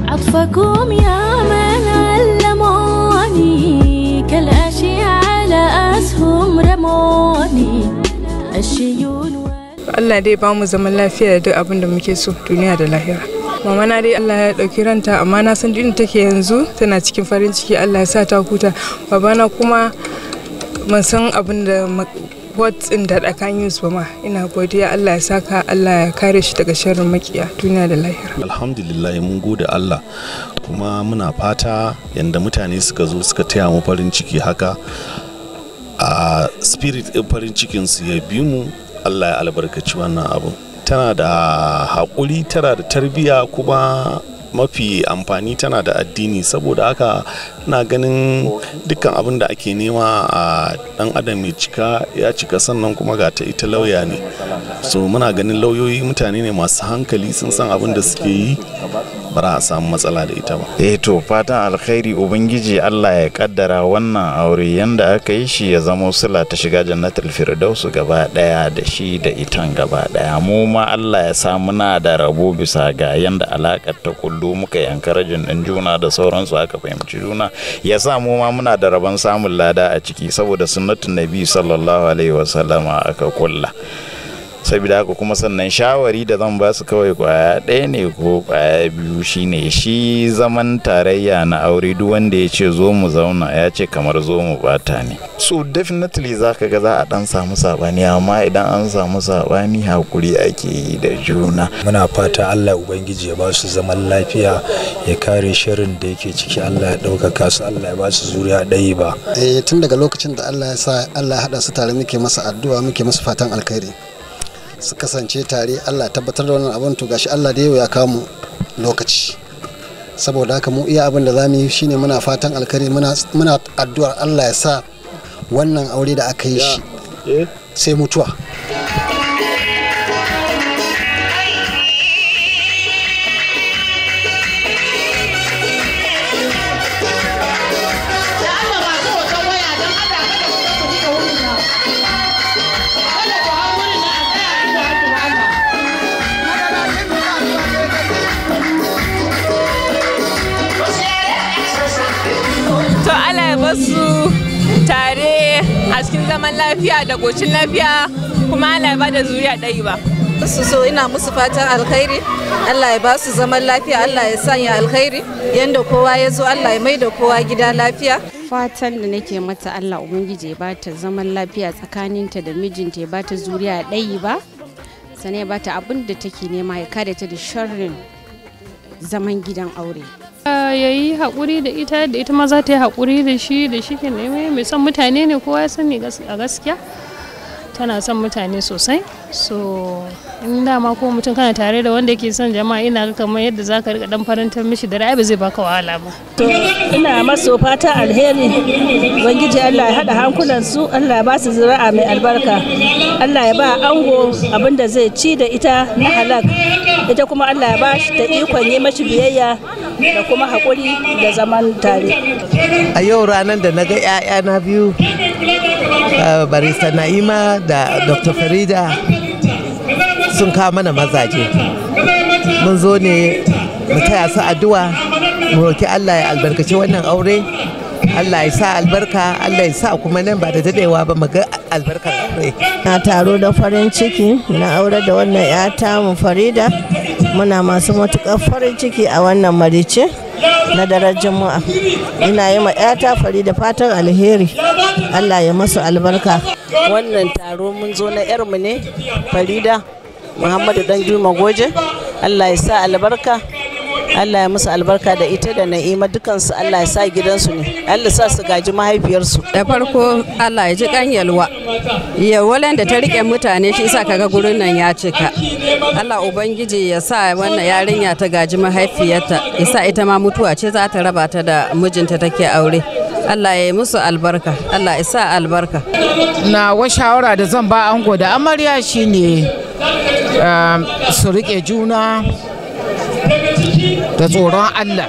عطفكم يا من علموني كالأشياء على أسهم رموني الشيون. Allah dai ba mu zaman lafiya da duk abin da muke so duniya da lahira. Mama na dai Allah ya dauki ranta, amma na san duk take yanzu tana cikin farin ciki, Allah ya sa ta huta. Babana kuma ban san abin da what's in that I can use ba ma. Ina godiya, Allah ya saka, Allah ya kare shi daga sharrin makiya duniya da lahira. Alhamdulillah, mun gode Allah, kuma muna fata yanda mutane suka zo suka taya mu farin ciki haka a spirit ɗin farin cikin su ya bi mu, Allah ya albarkaci wannan abu. Tana da haƙuri, tana da tarbiyya, kuma mafi amfani tana da addini. Saboda haka ina ganin dukkan abin da ake nema a dan adam ya cika, ya cika. Sannan kuma ga ta ita lauya ne, so muna ganin lauyoyi mutane ne masu hankali, sun san abin da suke yi, ba za a samu matsala da ita ba. Eh to, fatan alkhairi, Ubangiji Allah ya kaddara wannan aure yanda aka yi shi ya zamo sila ta shiga Jannatul Firdausu gaba daya, da shi da itan gaba daya. Mu ma Allah ya sa muna da rabo bisa ga yanda alakar ta kullu, muka yi encouraging din juna da sauransu, aka fahimci juna, ya sa mu ma muna da rabon samun lada a ciki, saboda sunnatun Nabi sallallahu alaihi wasallama aka kulla. Saboda haka kuma sannan shawari da zan ba su kawai kwaya ɗaya ne ko kwaya biyu, shine shi zaman tarayya na aure, duk wanda ya ce zo mu zauna, ya ce kamar zo mu bata ne. So definitely za ka ga za a dan samu sabani, amma idan an samu sabani hakuri ake yi da juna. Muna fata Allah Ubangiji ya ba su zaman lafiya, ya kare shirin da yake ciki, Allah ya ɗaukaka su, Allah ya ba su zuriya ɗaya ba. Eh, tun daga lokacin da Allah ya sa Allah ya haɗa su tare, muke masa addu'a, muke masa fatan alkhairi, su kasance tare, Allah tabbatar da wannan abin. To gashi Allah da yau ya kamu lokaci, saboda haka mu iya abin da zamu yi shine muna fatan alkhairi, muna addu'ar Allah ya sa wannan aure da aka yi shi sai mutuwa. Su tare a cikin zaman lafiya da ƙoshin lafiya, kuma Allah ya bada zuriya ɗaya ba. Su so ina musu fatan alkhairi, Allah ya ba su zaman lafiya, Allah ya sanya alkhairi, yanda kowa ya zo Allah ya mai da kowa gida lafiya. Fatan da nake mata, Allah Ubangiji ya bata zaman lafiya tsakaninta da mijinta, ya bata zuriya ɗaya ba, sannan ya bata abin da take nema, ya kare ta da sharrin zaman gidan aure. Ya yi haƙuri da ita, da ita ma za ta yi haƙuri da shi, da shi ke mai son mutane ne, kowa ya sani a gaskiya tana son mutane sosai. So in dama ko mutum kana tare da wanda yake son jama'a, ina ga kamar yadda za ka riƙa dan farantar mishi da ra'ayi, ba zai baka wahala ba. To ina maso fata alheri, Ubangiji Allah ya haɗa hankulan su, Allah ya ba su zuri'a mai albarka, Allah ya ba ango abin da zai ci da ita na halak, ita kuma Allah ya ba shi ta ikon yi mashi biyayya da kuma haƙuri da zaman tare. A yau ranar da na ga 'ya'yana biyu, Barista Na'ima da Dr. Farida, sun kawo mana mazaje. Mun zo ne mu taya su addu'a, mu roki Allah ya albarkaci wannan aure, Allah ya sa albarka, Allah ya sa kuma nan ba da dadewa ba mu ga albarkar aure. Na taro da farin ciki na aure da wannan 'ya mu Farida. Muna masu matuƙar farin ciki a wannan marice na daren Juma'a. Ina yi ma 'yata Farida fatan alheri, Allah ya masu albarka. Wannan taro mun zo na 'yarmu ne Farida Muhammadu Danjuma Goje, Allah ya sa albarka, Allah ya musu albarka da ita da Na'ima, dukansu Allah ya sa gidansu ne, Allah sa su gaji mahaifiyarsu. Da farko Allah ya ji kan Yalwa, Yalwalan da ta rike mutane shi isa kaga gurin nan ya cika. Allah Ubangiji ya sa wannan yarinya ta gaji mahaifiyarta, ya sa ita ma mutuwa ce za ta raba ta da mijinta take aure. Allah ya yi musu albarka, Allah ya sa albarka. Nawa shawara da zan ba ango da amarya shine su rike juna da tsoron Allah,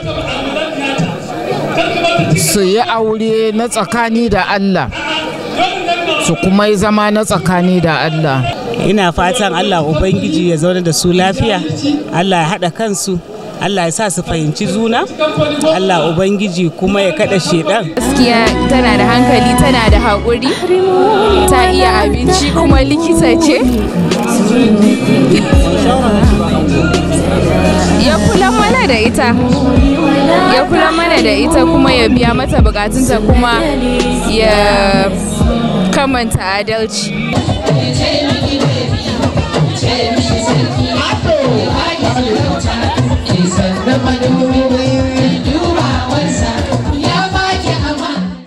su yi aure na tsakani da Allah, Su kuma yi zama na tsakani da Allah. Ina fatan Allah Ubangiji ya zauna da su lafiya, Allah ya haɗa kansu, Allah ya sa su fahimci juna, Allah Ubangiji kuma ya kaɗa shedan. Gaskiya tana da hankali, tana da haƙuri, ta iya abinci kuma likita ce. Ya kula mana da ita, ya kula mana da ita kuma ya biya mata bukatunta kuma ya kamanta adalci.